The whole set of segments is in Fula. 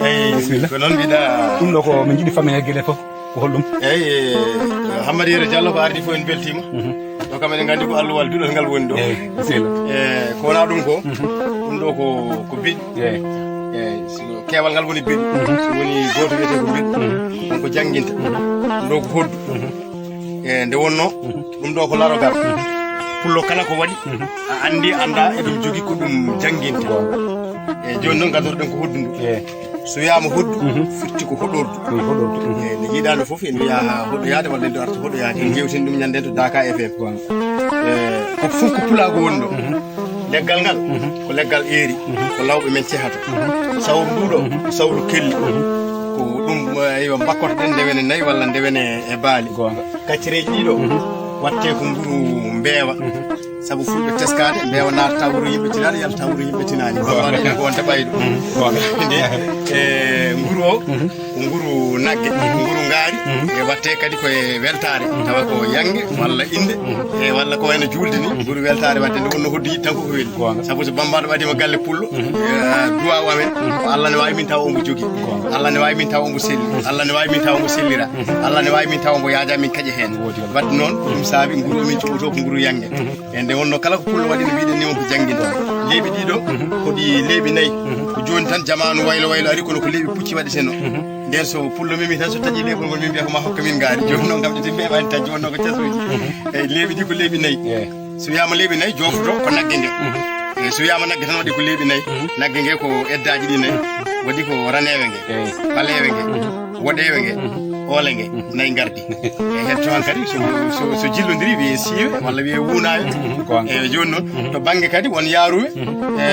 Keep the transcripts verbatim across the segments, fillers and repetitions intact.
Eyyi, bisimilla. Ko noon mbiɗa. Ɗum ɗo ko min njiɗi famminede gila fof. Ko holɗum? Eyyi, eh, Hammadi Yero Diallo ko ardi fof en beltima. Mhm. Ɗo kam eɗen nganndi ko alluwal duɗal ngal woni ɗo. Eyyi, bisimilla. Eh, ko wona ɗum ko, mhm, ɗum ɗo ko, ko beɗi. Eyyi. Eyyi, so keewal ngal woni beɗi. Mhm. So woni gooto wiyetee ko beɗi. Mhm. Ɗum ko jannginta. Mhm. Ɗum ɗo ko hoddu. Mhm. E nde wonno, mhm, ɗum ɗo ko larogal. Mhm. Pullo kala ko waɗi, mhm, a anndi, annda, eɗum jogii ko ɗum jannginta. Goonga. E jooni noon ngaddotoɗen ko hoddu ndu. Eyi. So wiyaama hoddu, mhm, firti ko hoɗordu. Ko hoɗordu, mhm. E nde njiɗaano fof en wiya hoɗoyaade walla en arta hoɗoyaade. En, mhm, njeewten ɗum ñande to Daaka F M. Goonga. E ko fof ko pulaagu woni ɗo. Mhm. Leggal ngal, mhm, ko leggal eeri, mhm, ko lawɓe men cehata. Mhm. Sawru ndu ɗo, mhm, ko sawru kelli. Mhm. Ko ɗum, eh, eywa, mbakkotoɗen ndewene nayi walla ndewene e baali. Goonga. Kaccereeji ɗi ɗo, mhm, watte ko nguru mbeewa. Mhm. Sabu fulɓe teskaade, mbeewa naatata wuro yimɓe tinaani, yalta wuro yimɓe tinaani. Goonga. Ɗum ko wonta ɓayɗo. Mhm. Goonga. Nde, eh, nguru o, mhm, ko nguru nagge, mhm, nguru ngaari, mhm, e watte kadi ko e weltaare, mhm, tawa ko yannge, mhm, walla innde, mhm, e walla ko wayno juulde ni, mhm, nguru weltaare watte nde wonno hoddu yiɗi tan ko ko weli. Goonga. Sabu so bambaɗo ɓadima galle pullo, mhm, eh, duwaaw amen, mhm, ko Allah ne waawi min tawa omo jogii. Goonga. Allah ne waawi min tawa omo selli. Mhm. Allah ne waawi min tawa omo sellira. Mhm. Allah ne waawi min tawa omo yaaja min kaƴa heen. Woodi. Wadde noon, ɗum saabi nguru o min cuɓoto ko nguru yannge. Mhm. E nde wonno kala ko pullo waɗi no mbiɗen ni on ko jannginɗo. Leeɓi ɗiɗo, mhm, ko ɗi leeɓi nayi. Mhm. Ko jooni tan jamaanu waylo waylo ari kono ko leeɓi pucci waɗeteno. Mhm. Nden so pullo memi tan so taƴi leeɓol ngol min mbiya ko ma hokka min ngaari. Jooni noon kam ɗi timmi e ɓaani tan jooni noon ko casuuji. Mhm. Eyyi, leeɓi ɗi ko leeɓi nayi. Eyi. So wiyaama leeɓi nayi, joofto ko nagge nge. Mhm. Eyyi, so wiyaama nagge tan waɗi ko leeɓi nayi. Mhm. Nagge nge ko eddaaji ɗi nayi. Mhm. Waɗi ko raneewe nge, eyi, ɓaleewe nge, mhm, woɗeewe nge, mhm, oole nge, mhm, nayi ngardi. E heddo han kadi so, so, so jillondiri wiye siiwe walla wiye wuunaawe. Mhm. Goonga. Eyyi, jooni noon, mhm, to bannge kadi won yaaruwe, mhm, e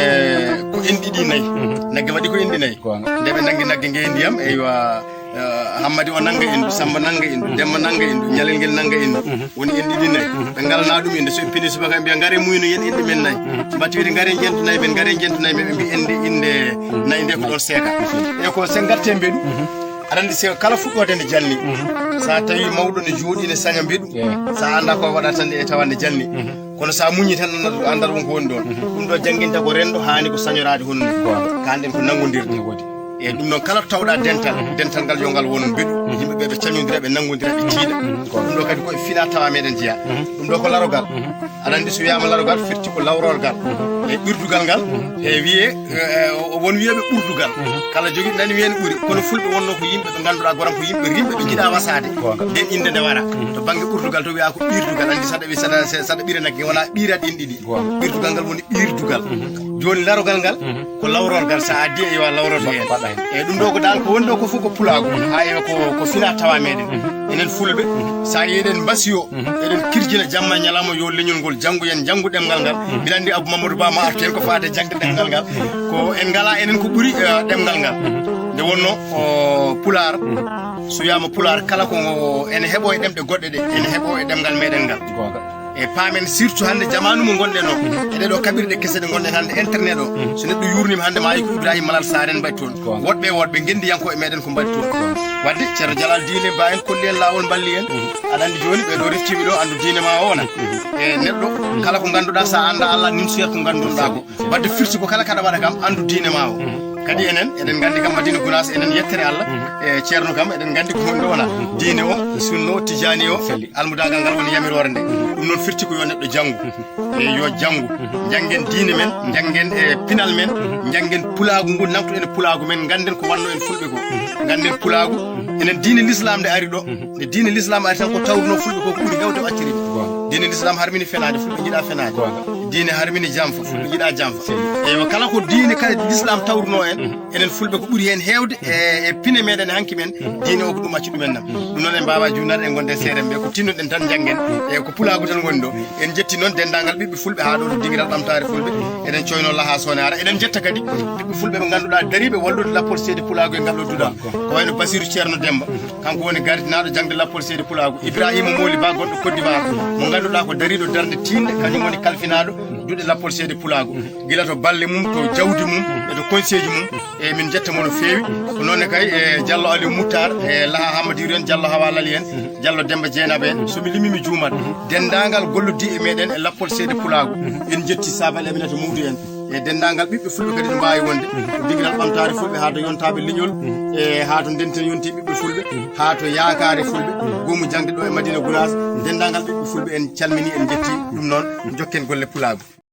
ko enɗi ɗi nayi. Mhm. Nagge waɗi ko enɗi nayi. Goonga. Nde ɓe nanngi nagge nge ndiyam, eywa, eh, Hammadi o nannga endu, Sammba nannga endu, mhm, Demba nannga endu, Ñalel ngel nannga endu. Mhm. Woni enɗi ɗi nayi. Mhm. Ɓe ngalana ɗum innde, so ɓe pini subaka ɓe mbiya ngare muyno yen enɗi men nayi. Mhm. Mbaɗti wiyde ngare njentu nayi men, ngare njentu nayi men, ɓe mbiya enɗi innde, mhm, nayi nde ko ɗon seeɗa. Mhm. E ko sen ngarten mbeɗu. Mhm. Aɗa anndi, so kala fuɗɗoode nde jalni. Mhm. So a tawi mawɗo ne jooɗi ne saña mbeɗu. Eyi. So a annda ko waɗata tan e tawa nde jalni. Mhm. Kono so a muñi tan anndat, anndat won ko woni ɗon. Mhm. Ɗum ɗo jannginta ko renndo haani ko sañoraade hono ni. Goonga. Kanɗen ko nanngondirde. Ɗum woodi. E ɗum ɗon kala tawɗa dental, mhm, dental ngal yo ngal won mbeɗu. Mhm. Yimɓe ɓe ɓe cañondira, ɓe nanngondira, ɓe tiiɗa. Mhm. Goonga. Ɗum ɗo kadi ko e fina tawa meɗen jeya. Mhm. Ɗum ɗo ko larogal. Mhm. Aɗa anndi so wiyaama larogal firti ko lawrorgal. Mhm. E ɓirdugal ngal, mhm, e wiye, e, o won wiyeɓe ɓurdugal. Mhm. Kala jogi nani wiyen ɓuri. Kono fulɓe wonno ko yimɓe ɓe ngannduɗaa goram ko yimɓe rimɓe ɓe njiɗa wasaade. Goonga. Nden innde nde wara. Mhm. To bannge ɓurdugal to wiya ko ɓirdugal. Anndi saɗa wi saɗa, saɗa ɓira nagge wona ɓirat inɗi ɗi. Goonga. Ɓirdugal ngal woni ɓirdugal. Mhm. Jooni larogal ngal, mhm, ko lawrorgal, so a addi e yo a lawroto heen. Mbaɗa heen. Eyyi, ɗum ɗo ko dal ko woni ɗo ko fof ko pulaagu. Mhm. Haa ewa ko, ko fina tawa meɗen. Mhm. Enen fulɓe, mhm, so a yi eɗen mbasiyo, mhm, eɗen kirjina jamma ñalawma yo leñol ngol janngu, yen janngu ɗemngal ngal. Mhm. Mbiɗa anndi Abou Mamadou Ba ma artu heen ko faade jaŋde ɗemngal ngal. Mhm. Ko en ngala enen ko ɓuri, eh, ɗemngal ngal. Mhm. Nde wonno, o, pulaar, mhm, so wiyaama pulaar kala ko ene heɓo e ɗemɗe goɗɗe ɗe, ene heɓo e ɗemngal meɗen ngal. Goonga. E paamen surtout hannde jamaanu mo ngonɗen o, mhm, e ɗeɗo kaɓirɗe kese ɗe ngonɗen hannde internet o, mhm, so neɗɗo yurnima hannde ma yi ko Ibrahima Malal Sarr en mbaɗi toon. Goonga. Woɗɓe e woɗɓe ngenndiyankooɓe meɗen ko mbaɗi toon. Goonga. Wadde Ceerno Jalal Diine Ba en kolli en laawol mballi en. Mhm. Aɗa anndi jooni ɓe ɗo reftiiɓe ɗo anndu diine ma o wona. Mhm. E neɗɗo, mhm, kala ko ngannduɗaa so a annda Allah nimsoyat ko ngannduɗaa ko. Wadde firti ko kala kaɗa waɗa kam anndu diine ma o. Mhm. Kadi enen, eɗen nganndi kam Madina Gunaas, enen yettere Allah, mhm, e Ceerno kam, eɗen nganndi ko honɗo wona. Mhm. Diine o, sunna o, tijaani o, selli. Almudaagal ngal woni yamiroore nde. Mhm. Ɗum noon firti ko yo neɗɗo janngu. Mhm. E yo janngu. Mhm. Njanngen diine men, mhm, njanngen e pinal men, mhm, njanngen pulaagu ngu, nangtuɗen e pulaagu men, ngannden ko wanno en fulɓe ko. Mhm. Ngannden pulaagu, mhm, enen diine l'islam nde ari ɗo. Mhm. Nde diine l'islam ari tan ko tawruno fulɓe ko ko ɓuri hewde o acciri. Goonga. Diine l'islam harmini fenaade, fulɓe njiɗa fenaade. Goonga. Diine harmini jamfa, fulɓe njiɗa jamfa. Selli. Eywa, kala ko diine kala l'islam tawruno en, mhm, enen fulɓe ko ɓuri heen heewde e, e pine meɗen e hanki men, mhm, diine o ko ɗum acci ɗumen nam. Mhm. Ɗum noon en mbaawa juunaade en gonde seeɗa ɓe ko tinnoɗen tan njanngen, mhm, e ko pulaagu tan woni ɗo. Mhm. En jetti noon denndaangal ɓiɓɓe fulɓe haa ɗo to dingiral ɓamtaare fulɓe. Mhm. Eɗen coyno Laha Sonaara. Eɗen jetta kadi, mhm, ɓiɓɓe fulɓe ɓe ngannduɗaa dariiɓe wallude lappol seede pulaagu e ngal ɗo duɗal. Goonga. Ko wayno Basiru Ceerno Demba. Mhm. Kanko woni gardinaaɗo jaŋde lappol seede pulaagu. Ibrahima Mooli Ba gonɗo Côte d'Ivoire, mo ngannduɗaa ko dariiɗo darnde tiiɗnde, kañum woni kalfinaaɗo duɗe lappol seede pulaagu. Gila to balle mum, to jawdi mum, e to konseeji mum, e min njetta mo no feewi. Ko noon ne kay e Diallo Aliou Moutar, e Laha Hammadiru en, Diallo Hawa Lali en, Diallo Demba Dieynaba en, so mi limi mi juumat. Denndaangal gollude e meɗen e lappol seede pulaagu. En njetti Sabal Aminata Mawdu en. E denndaangal ɓiɓɓe fulɓe kadi no mbaawi wonde, digiral ɓamtaare fulɓe haa to yontaaɓe leñol, e haa to ndenten yonti ɓiɓɓe fulɓe, haa to yaakaare fulɓe, goomu jaŋde ɗo e Madina Gunaas. Denndaangal ɓiɓɓe fulɓe en calmini, en njetti. Ɗum noon, jokken golle pulaagu.